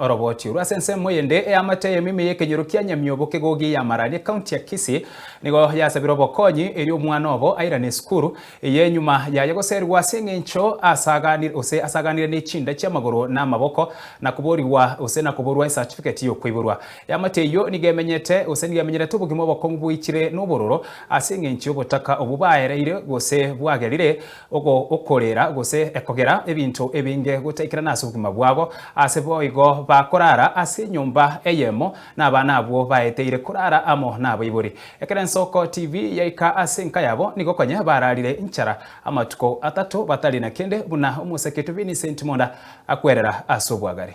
Oroboti orwo ase ensemo eyende eamate eyemo ime y'ekenyoro kia Nyamiobo kegogi ya Marani ekaunti ya Kisii nigo yasabire obokonyi erio omwana obo airane esukuru eye nyuma yaye goserigwa ase eng'encho asaganire gose asaganire ne chinda chi'amagoro na amaboko na koborigwa gose na koborwa ecertificate y'okoiborwa. Eamate eyio nigo emenyete gose nigo emenyerete obogima obokong'u boichire nobororo ase eng'encho y'obotaka obwo baereire gose bwagerire okorera gose ekogera ebinto ebinge gotaikerana ase obogima bwabo, ase boigo bakorara ase enyomba eyemo nabana abwo baeteire korara amo nabaibori. Ekero Ensoko TV yaika ase enka yabo nigo konya bararire inchara amatuko atato batari na kende buna omosaketo Vincent Monda akwerera ase obwagare.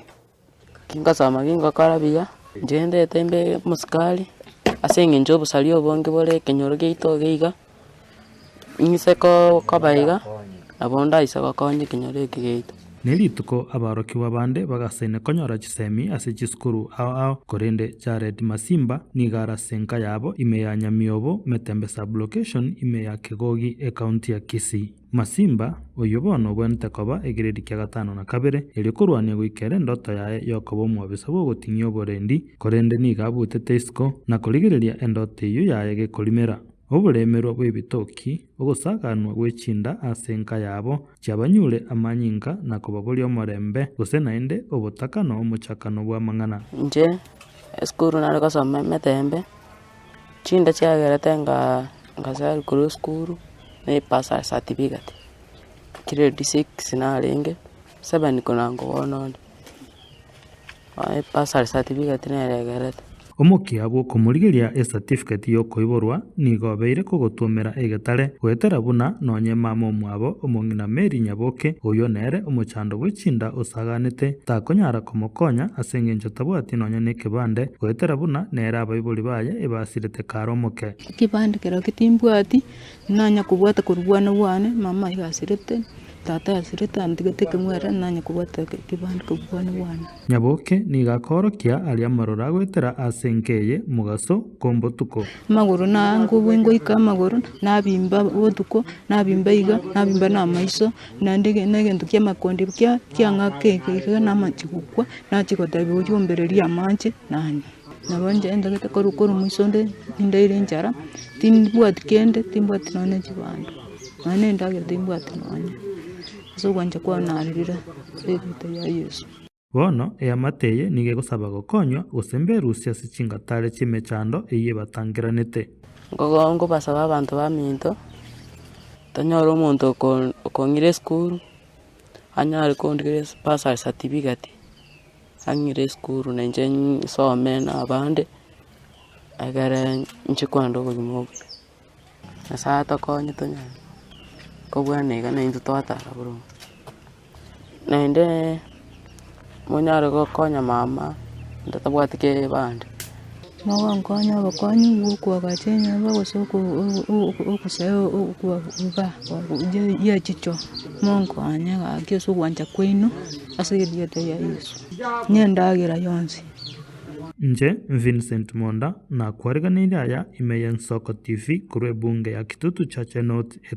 Gingosoma gingokora buya, inche ndete mbe omosikari, ase eng'encho obosari obonge bore ekenyoro giaito iga iga, ng'ise koba iga, nabo ndaise gokonya ekenyoro eke giaito. Ne rituko aborokigwa bande bagasaina konyora chisemi ase chisukuru ao ao, korende Jared Masimba nigo are ase enka yabo ime ya Nyamiobo, Metembe Sub-location ime ya Kegogi, Ekaunti ya Kisii. Masimba, oyio bono obwenerete koba egredi kia gatano na kabere, erio korwania goika ere endoto yaye y'okoba omwobisa bw'ogoting'ia oborendi, korende nigo abutete isiko na korigereria endoto eyio yaye gekorimera. Oboremerwa bw'ebitoki, ogosaganwa gwe chinda ase enka yabo, chiabanyure amanyinga na kobaboria omorembe, gose naende obotaka na omochakano bw'amang'ana. Inche esukuru nare gosoma emetembe, chinda chiagerete nga ngasaya korwa esukuru na epasari certificate, grade six narenge, seven korwa bono onde, bono epasari certificate nere egerete. Omokia bw'okomorigeria esatifiketi y'okoiborwa nigo obeire kogotwomera egetare goetera buna nonye mama omwabo omong'ina Mary Nyaboke oyio nere omochando bwe chinda osaganete takonyara komokonya ase engencho tabwati nonya nekebande goetera buna nere abaibori baye ebasirete kare omoke. Ekebande kerokio timbwati, Nanya kobwata korwa bwana bwane, mama iga asirete, tata asirete antigete ekeng'were, nanya kobwata ekebande korwa bwana bwane. Nyaboke nigo akoorokia aria amaroro agoetera ase enka eye mogaso ko mbotuko. Amagoro nangobwe ngoika amagoro, nabimba botuko, nabimba iga, nabimba na amaiso, naende na egento kia amakondi kia kiang'aka iga namachia gokwa, nachia gotebia oywo ombererie amache, nanywa. Nabo inche ntagete korwa korwa moiso onde nindaire enchara, timbwati kende, timbwati nonya ne chibando, nonya na endagera timbwati nonya, ase ogwancha kwane narerire ase erieta ria Yeso. Bono eamate eye nigo egosaba gokonywa gose mberusie ase chingatare chi'emechando eyio ebatangeranete. Nkogo nkobasaba abanto baminto, tonyore omonto oko okong'ira esukuru, anyare kondigera bursary certificate. Ang'ire esukuru na inche nsome na abande, egere inche kwenda obogima obuya. Nyasaye atokonye tonyare kobwana iga naintwe twatara boronge. Naende monyare gokonya mama onde tabwati kebande. Mogonkonya obokonyi bwa okoagacha enyomba gose iga ye chichoo, monkonye gaki ase ogwancha kwaino ase erieta ria Yeso, na endagera yonsi. Inche Vincent Monda nakwariganeirie aya ime y'Ensoko TV korwa ebunge ya Kitutu Chache North ekaunti.